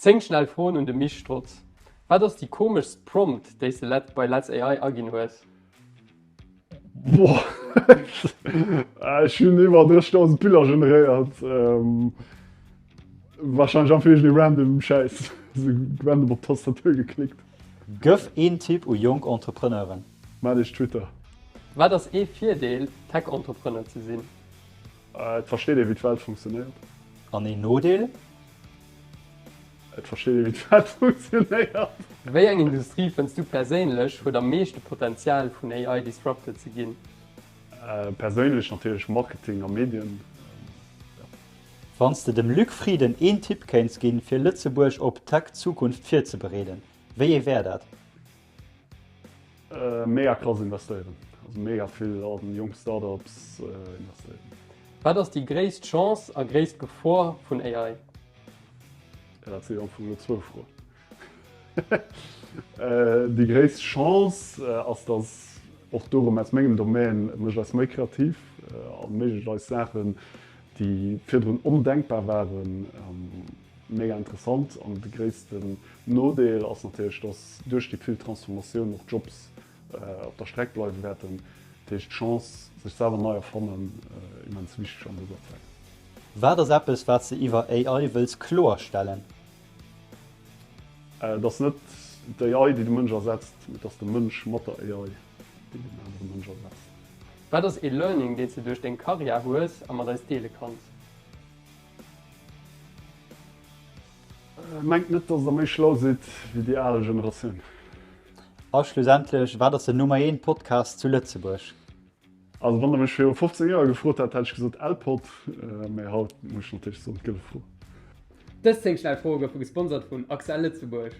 10 schnell Froen un de Misch Strotz, Wat ass déi komeschst Prompt, déi s de let bei Let's AI aginn hues? Boah, ech hunn iwwer 30.000 Biller generéiert. Wahrscheinlech einfach iergendee random Schäiss, esou random op d'Tastatur geklickt. Gëff een Tipp u jonk Entrepreneuren. Maacht iech Twitter. Wat ass ee Virdeel, Tech-Entrepreneur ze sinn? Et versteet ee wéi d'Welt funktionéiert. An een Nodeel? Et versteet ee wéi d'Welt funktionéiert. Wéi eng Industrie fënns du perséinlech huet am meeschte Potenzial vun AI disrupted ze ginn? Perséinlech natierlech Marketing a Medien. Wann s de dem Luc Frieden een Tipp kéints ginn, fir Lëtzebuerg op d'Tech-Zukunft virzebereeden, wéi ee wär dat? Mega krass investéieren, also mega vill an jonk Startups investéieren. Wat ass déi gréisst Chance a gréisst Gefor vun AI? Dat si jo am Fong elo zwou Froen. Déi gréisst Chance ass, datt och do erëm aus mengem Domaine, et mécht eis méi kreativ a erméiglecht eis Saachen, déi virdrun ondenkbar waren. Mega interessant. An de gréissten Nodeel ass natierlech, datt duerch déi vill Transformatioun och Jobs op der Streck bleiwe wäerten. Dat heescht d'Chance, sech selwer nei erfannen, immens wichteg an dëser Zäit. Wat ass eppes, wat s de iwwer AI wëlls kloerstellen? Et ass net d'AI, déi de Mënsch ersetzt, mee et ass de Mënsch mat der AI, déi den anere Mënsch ersetzt. Wat ass ee Learning, deen s de duerch deng Karriär hues a mat eis deele kanns? Mengt net, dass der méi schlau sidd wéi déi al Generatioun. A schlussendlech, wat ass den Nummer eent Podcast zu Lëtzebuerg? Also wann der mech viru 15 Joer gefrot hätt, hätt ech gesot Elpod, mä haut muss ech natierlech soen d'Gëlle Fro. Dës 10 schnell Froe goufe gesponsert vun AXA Lëtzebuerg.